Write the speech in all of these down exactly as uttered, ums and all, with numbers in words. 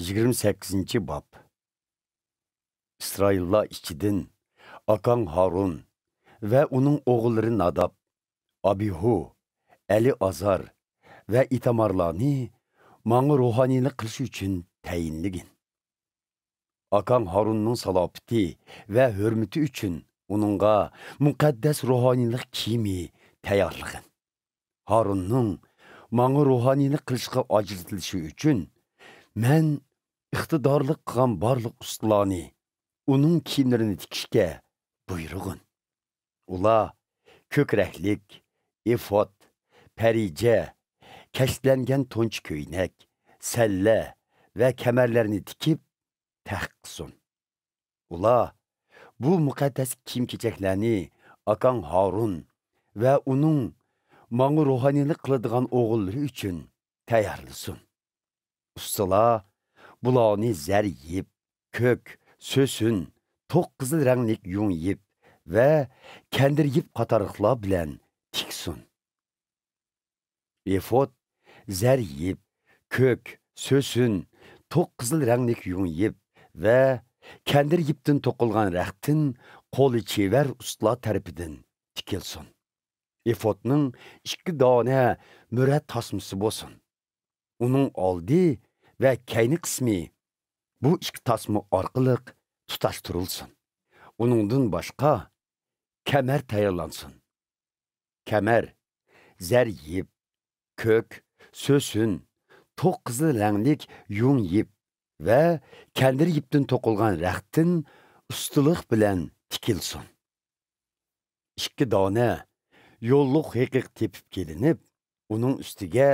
يىگىرمە سەككىزىنچى باب. ئىسرائىللار ئىچىدىن ئاكاڭ ھارۇن ۋە ئۇنىڭ ئوغۇللىرى ناداب، ئابىھۇ، ئەلىئازار ۋە ئىتامارلارنى ماڭا روھانىيلىق قىلىش ئۈچۈن تەيىنلىگىن. ئاكاڭ ھارۇننىڭ سالاپىتى ۋە ھۆرمىتى ئۈچۈن ئۇنىڭغا مۇقەددەس روھانىيلىق كىيىمى تەييارلىغىن. ھارۇننىڭ ماڭا روھانىيلىق قىلىشقا ئاجرىتىلىشى ئۈچۈن مەن ئىقتىدارلىق قىلغان بارلىق ئۇستىلارنى ئۇنىڭ كىيىملىرىنى تىكىشكە بۇيرۇغىن. ئۇلار كۆكرەكلىك، ئېفود، پەرىجە، كەشتلەنگەن تونچە كۆينەك، سەللە ۋە كەمەرلەرنى تىكىپ تەخت قىلسۇن. ئۇلار بۇ مۇقەددەس كىيىم-كېچەكلەرنى ئاكاڭ ھارۇن ۋە ئۇنىڭ ماڭا روھانىيلىق قىلىدىغان ئوغۇللىرى ئۈچۈن تەييارلىسۇن. ئۇستىلار بۇلارنى زەر يىپ، كۆك، سۆسۈن، توق قىزىل رەڭلىك يۇڭ يىپ ۋە كەندىر يىپ قاتارلىقلار بىلەن تىكسۇن. ئېفود زەر يىپ، كۆك، سۆسۈن، توق قىزىل رەڭلىك يۇڭ يىپ ۋە كەندىر يىپتىن توقۇلغان رەختتىن قولى چېۋەر ئۇستىلار تەرىپىدىن تىكىلسۇن. ئېفودنىڭ ئىككى دانە مۈرە تاسمىسى بولسۇن. ئۇنىڭ ئالدى ۋە كەينى قىسمى بۇ ئىككى تاسما ئارقىلىق تۇتاشتۇرۇلسۇن. ئۇنىڭدىن باشقا كەمەر تەييارلانسۇن. كەمەر زەر يىپ، كۆك، سۆسۈن، توق قىزىل رەڭلىك يۇڭ يىپ ۋە كەندىر يىپتىن توقۇلغان رەختتىن ئۇستىلىق بىلەن تىكىلسۇن. ئىككى دانە يوللۇق ھېقىق تېپىپ كېلىنىپ، ئۇنىڭ ئۈستىگە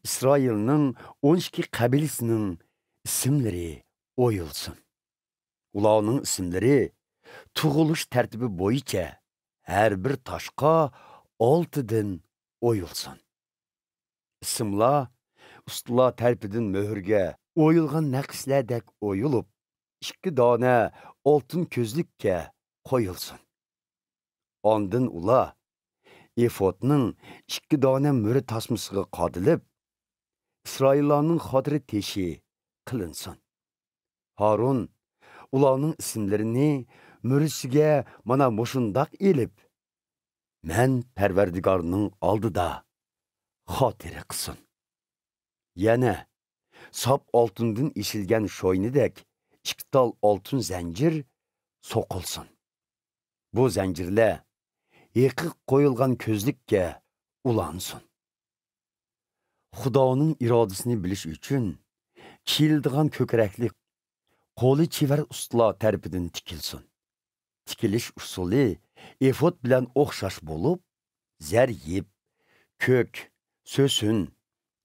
ئىسرائىلنىڭ ئون ئىككى قەبىلىسىنىڭ ئىسىملىرى ئويۇلسۇن. ئۇلارنىڭ ئىسىملىرى تۇغۇلۇش تەرتىپى بويىچە ھەر بىر تاشقا ئالتىدىن ئويۇلسۇن. ئىسىملار ئۇستىلار تەرىپىدىن مۆھۈرگە ئويۇلغان نەقىشلەردەك ئويۇلۇپ، ئىككى دانە ئالتۇن كۆزلۈككە قويۇلسۇن. ئاندىن ئۇلار ئېفودنىڭ ئىككى دانە مۈرە تاسمىسىغا قادىلىپ، ئىسرائىللارنىڭ خاتىرە تېشى قىلىنسۇن. ھارۇن ئۇلارنىڭ ئىسىملىرىنى مۈرىسىگە مانا مۇشۇنداق ئېلىپ، مەن پەرۋەردىگارنىڭ ئالدىدا خاتىرە قىلسۇن. يەنە ساپ ئالتۇندىن ئېشىلگەن شوينىدەك ئىككى تال ئالتۇن زەنجىر سوقۇلسۇن. بۇ زەنجىرلەر ھېقىق قويۇلغان كۆزلۈككە ئۇلانسۇن. خۇدانىڭ ئىرادىسىنى بىلىش ئۈچۈن كىيىلىدىغان كۆكرەكلىك قولى چېۋەر ئۇستىلار تەرىپىدىن تىكىلسۇن. تىكىلىش ئۇسۇلى ئېفود بىلەن ئوخشاش بولۇپ، زەر يىپ، كۆك، سۆسۈن،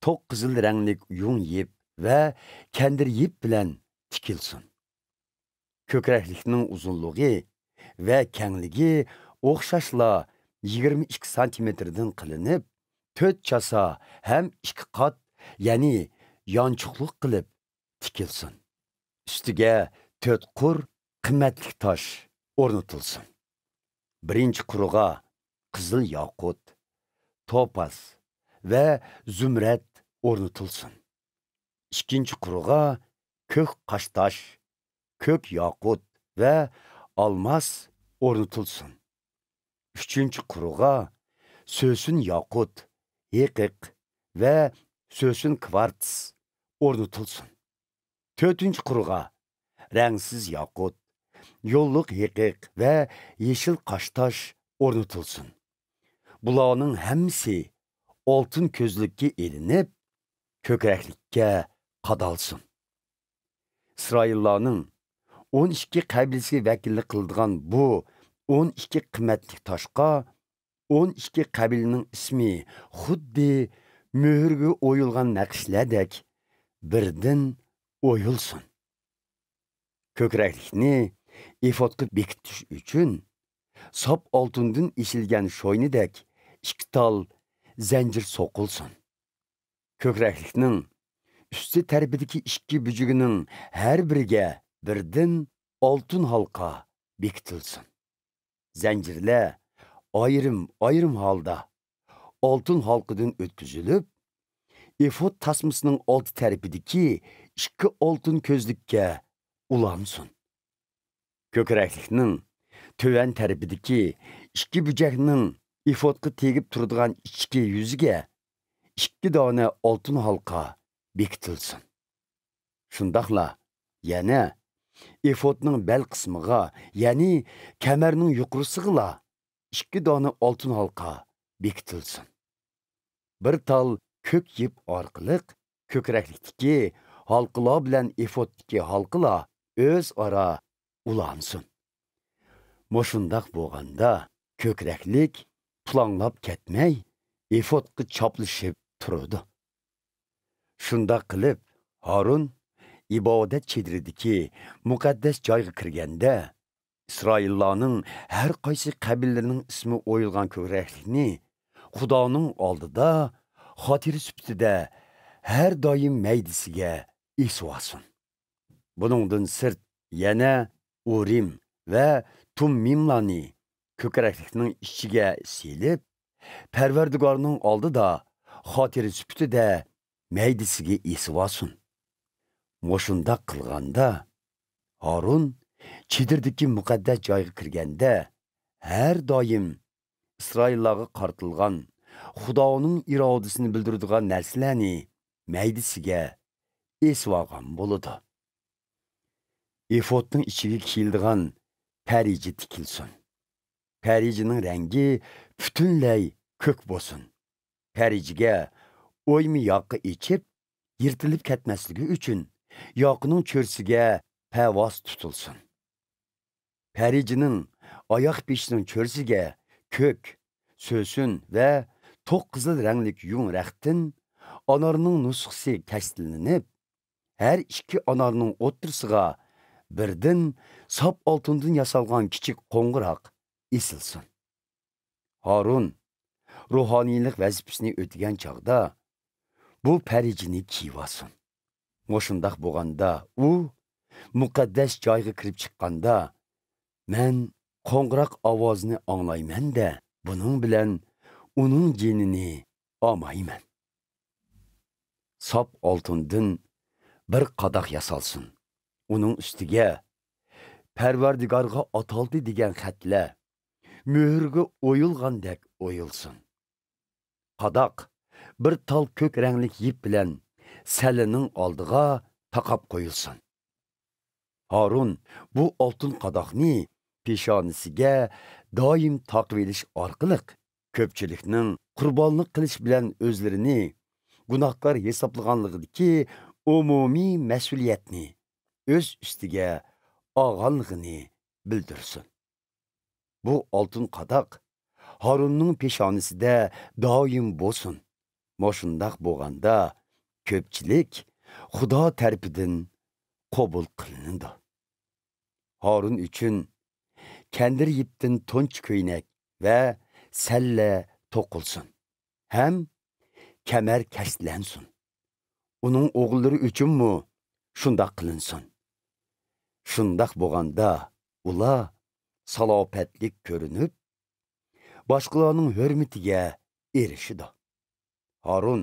توق قىزىل رەڭلىك يۇڭ يىپ ۋە كەندىر يىپ بىلەن تىكىلسۇن. كۆكرەكلىكنىڭ ئۇزۇنلۇقى ۋە كەڭلىكى ئوخشاشلا يىگىرمە ئىككى سانتىمېتىردىن قىلىنىپ، تۆت چاسا ھەم ئىككى قات، يەنى يانچۇقلۇق قىلىپ تىكىلسۇن. ئۈستىگە تۆت قۇر قىممەتلىك تاش ئورنىتىلسۇن. بىرىنچى قۇرىغا قىزىل ياقۇت، توپاز ۋە زۇمرەت ئورنىتىلسۇن. ئىككىنچى قۇرىغا كۆك قاشتاش، كۆك ياقۇت ۋە ئالماس ئورنىتىلسۇن. ئۈچىنچى قۇرىغا سۆسۈن ياقۇت، ھېقىق ۋە سۆسۈن كۋارتس ئورنىتىلسۇن. تۆتىنچى قۇرىغا رەڭسىز ياقۇت، يوللۇق ھېقىق ۋە يېشىل قاشتاش ئورنىتىلسۇن. بۇلارنىڭ ھەممىسى ئالتۇن كۆزلۈككە ئېلىنىپ، كۆكرەكلىككە قادالسۇن. ئىسرائىللارنىڭ ئون ئىككى قەبىلىسىگە ۋەكىللىك قىلىدىغان بۇ ئون ئىككى قىممەتلىك تاشقا ئون ئىككى قەبىلىنىڭ ئىسمى خۇددى مۆھۈرگە ئويۇلغان نەقىشلەردەك بىردىن ئويۇلسۇن. كۆكرەكلىكنى ئېفودقا بېكىتىش ئۈچۈن ساپ ئالتۇندىن ئېشىلگەن شوينىدەك ئىككى تال زەنجىر سوقۇلسۇن. كۆكرەكلىكنىڭ ئۈستى تەرىپىدىكى ئىككى بۈجۈگىنىڭ ھەر بىرىگە بىردىن ئالتۇن ھالقا بېكىتىلسۇن. زەنجىرلەر ئايرىم-ئايرىم ھالدا ئالتۇن ھالقىدىن ئۆتكۈزۈلۈپ، ئېفود تاسمىسىنىڭ ئالدى تەرىپىدىكى ئىككى ئالتۇن كۆزلۈككە ئۇلانسۇن. كۆكرەكلىكنىڭ تۆۋەن تەرىپىدىكى ئىككى بۇجەكنىڭ ئېفودقا تېگىپ تۇرىدىغان ئىچكى يۈزىگە ئىككى دانە ئالتۇن ھالقا بېكىتىلسۇن. شۇنداقلا يەنە ئېفودنىڭ بەل قىسمىغا، يەنى كەمەرنىڭ يۇقىرىسىغىلا ئىككى دانە ئالتۇن ھالقا بېكىتىلسۇن. بىر تال كۆك يىپ ئارقىلىق كۆكرەكلىكتىكى ھالقىلار بىلەن ئېفودتىكى ھالقىلار ئۆزئارا ئۇلانسۇن. مۇشۇنداق بولغاندا، كۆكرەكلىك پۇلاڭلاپ كەتمەي، ئېفودقا چاپلىشىپ تۇرىدۇ. شۇنداق قىلىپ، ھارۇن ئىبادەت چېدىرىدىكى مۇقەددەس جايغا كىرگەندە، ئىسرائىللارنىڭ ھەر قايسى قەبىلىلىرىنىڭ ئىسمى ئويۇلغان كۆكرەكلىكنى خۇدانىڭ ئالدىدا خاتىرە سۈپىتىدە ھەر دائىم مەيدىسىگە ئېسىۋالسۇن. بۇنىڭدىن سىرت، يەنە ئۇرىم ۋە تۇممىملارنى كۆكرەكلىكنىڭ ئىچىگە سېلىپ، پەرۋەردىگارنىڭ ئالدىدا خاتىرە سۈپىتىدە مەيدىسىگە ئېسىۋالسۇن. مۇشۇنداق قىلغاندا، ھارۇن چېدىردىكى مۇقەددەس جايغا كىرگەندە، ھەر دائىم ئىسرائىللارغا قارىتىلغان خۇدانىڭ ئىرادىسىنى بىلدۈرىدىغان نەرسىلەرنى مەيدىسىگە ئېسىۋالغان بولىدۇ. ئېفودنىڭ ئىچىگە كىيىلىدىغان پەرىجە تىكىلسۇن. پەرىجىنىڭ رەڭگى پۈتۈنلەي كۆك بولسۇن. پەرىجىگە ئويما ياقا ئېچىپ، يىرتىلىپ كەتمەسلىكى ئۈچۈن ياقىنىڭ چۆرىسىگە پەۋاس تۇتۇلسۇن. پەرىجىنىڭ ئاياغ پېشىنىڭ چۆرىسىگە كۆك، سۆسۈن ۋە توق قىزىل رەڭلىك يۇڭ رەختتىن ئانارنىڭ نۇسخىسى كەشتىلىنىپ، ھەر ئىككى ئانارنىڭ ئوتتۇرىسىغا بىردىن ساپ ئالتۇندىن ياسالغان كىچىك قوڭغۇراق ئېسىلسۇن. ھارۇن روھانىيلىق ۋەزىپىسىنى ئۆتىگەن چاغدا بۇ پەرىجىنى كىيىۋالسۇن. مۇشۇنداق بولغاندا ئۇ مۇقەددەس جايغا كىرىپ چىققاندا، مەن قوڭغۇراق ئاۋازىنى ئاڭلايمەن-دە، بۇنىڭ بىلەن ئۇنىڭ جېنىنى ئامايمەن. ساپ ئالتۇندىن بىر قاداق ياسالسۇن. ئۇنىڭ ئۈستىگە پەرۋەردىگارغا ئاتالدى دېگەن خەتلەر مۆھۈرگە ئويۇلغاندەك ئويۇلسۇن. قاداق بىر تال كۆك رەڭلىك يىپ بىلەن سەللىنىڭ ئالدىغا تاقاپ قويۇلسۇن. ھارۇن بۇ ئالتۇن قاداقنى پېشانىسىگە دائىم تاقىۋېلىش ئارقىلىق، كۆپچىلىكنىڭ قۇربانلىق قىلىش بىلەن ئۆزلىرىنى گۇناھكار ھېسابلىغانلىقىدىكى ئومۇمىي مەسئۇلىيەتنى ئۆز ئۈستىگە ئالغانلىقىنى بىلدۈرسۇن. بۇ ئالتۇن قاداق ھارۇننىڭ پېشانىسىدە دائىم بولسۇن. مۇشۇنداق بولغاندا، كۆپچىلىك خۇدا تەرىپىدىن قوبۇل قىلىنىدۇ. ھارۇن ئۈچۈن كەندىر يىپتىن تونچە كۆينەك ۋە سەللە توقۇلسۇن ھەم كەمەر كەشتلەنسۇن. ئۇنىڭ ئوغۇللىرى ئۈچۈنمۇ شۇنداق قىلىنسۇن. شۇنداق بولغاندا ئۇلار سالاپەتلىك كۆرۈنۈپ، باشقىلارنىڭ ھۆرمىتىگە ئېرىشىدۇ. ھارۇن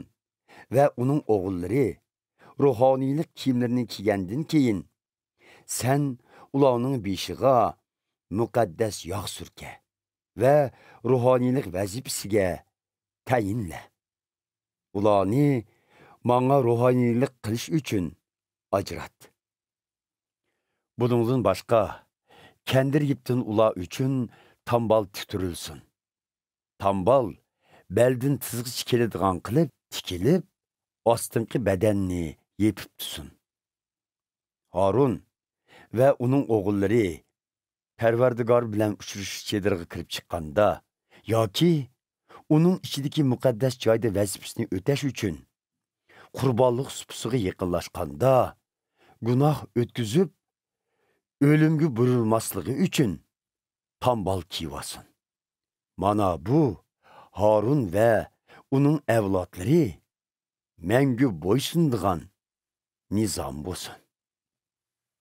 ۋە ئۇنىڭ ئوغۇللىرى روھانىيلىق كىيىملىرىنى كىيگەندىن كېيىن، سەن ئۇلارنىڭ بېشىغا مۇقەددەس ياغ سۈركە ۋە روھانىيلىق ۋەزىپىسىگە تەيىنلە. ئۇلارنى ماڭا روھانىيلىق قىلىش ئۈچۈن ئاجرات. بۇنىڭدىن باشقا، كەندىر يىپتىن ئۇلار ئۈچۈن تامبال تىكتۈرۈلسۇن. تامبال بەلدىن تىزغىچە كېلىدىغان قىلىپ تىكىلىپ، ئاستىنقى بەدەننى يېپىپ تۇرسۇن. ھارۇن ۋە ئۇنىڭ ئوغۇللىرى پەرۋەردىگار بىلەن ئۇچرىشىش چېدىرىغا كىرىپ چىققاندا ياكى ئۇنىڭ ئىچىدىكى مۇقەددەس جايدا ۋەزىپىسىنى ئۆتەش ئۈچۈن قۇربانلىق سۇپىسىغا يېقىنلاشقاندا، گۇناھ ئۆتكۈزۈپ، ئۆلۈمگە بۇيرۇلماسلىقى ئۈچۈن تامبال كىيىۋالسۇن. مانا بۇ ھارۇن ۋە ئۇنىڭ ئەۋلادلىرى مەڭگۈ بويسۇنىدىغان نىزام بولسۇن.